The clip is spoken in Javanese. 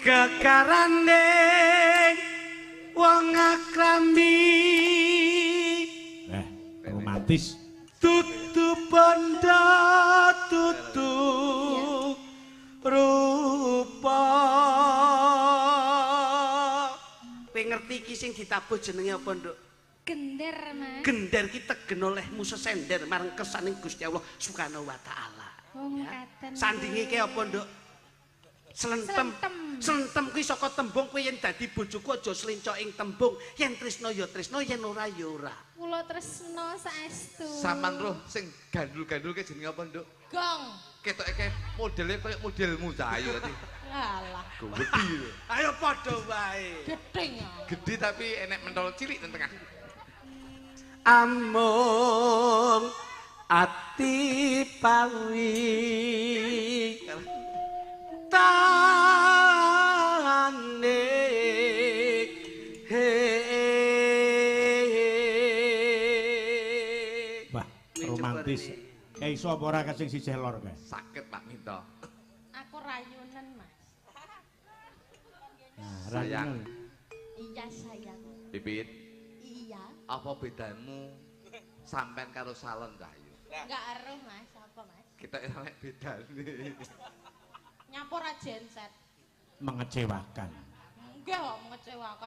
Gegarane wong akrami. Romantis. Dudu bondo dudu rupa. Kowe ngerti iki sing ditabuh jenenge apa, Nduk? Gender, Mas. Gender ki tegen olehmu sesender marang kersaning Gusti Allah Subhanahu wa taala. Oh, ngaten. Sandinge ki apa, Nduk? Slentem. Slentem kuwi saka tembung kowe yen dadi bojoku aja slenco ing tembung. Yen tresno ya tresno, yen ora ya ora. Kula tresno saestu. Saman roh sing gandul-gandul ke jenenge apa, Nduk? Gong. Ketoke kae modele koyo modelmu Cah Ayu tadi. Alah, Gedhi. Ayo padha wae. gedeng. Gedhi tapi enek mentol cilik nang tengah. Amung ati pawi tane he. Wah, romantis. Kae iso apa ora kasing sisih lor kae? Sakit Pak Minto. Aku rayunen, Mas. Nah, Sayang. rayunen. Iya, sayang. Pipit, Iya. apa bedamu sampean karo salon Cah Ayu? Enggak eruh, Mas. Apa, Mas? Kita enek bedane. Nyampur genset. Mengecewakan. Enggak kok mengecewakan.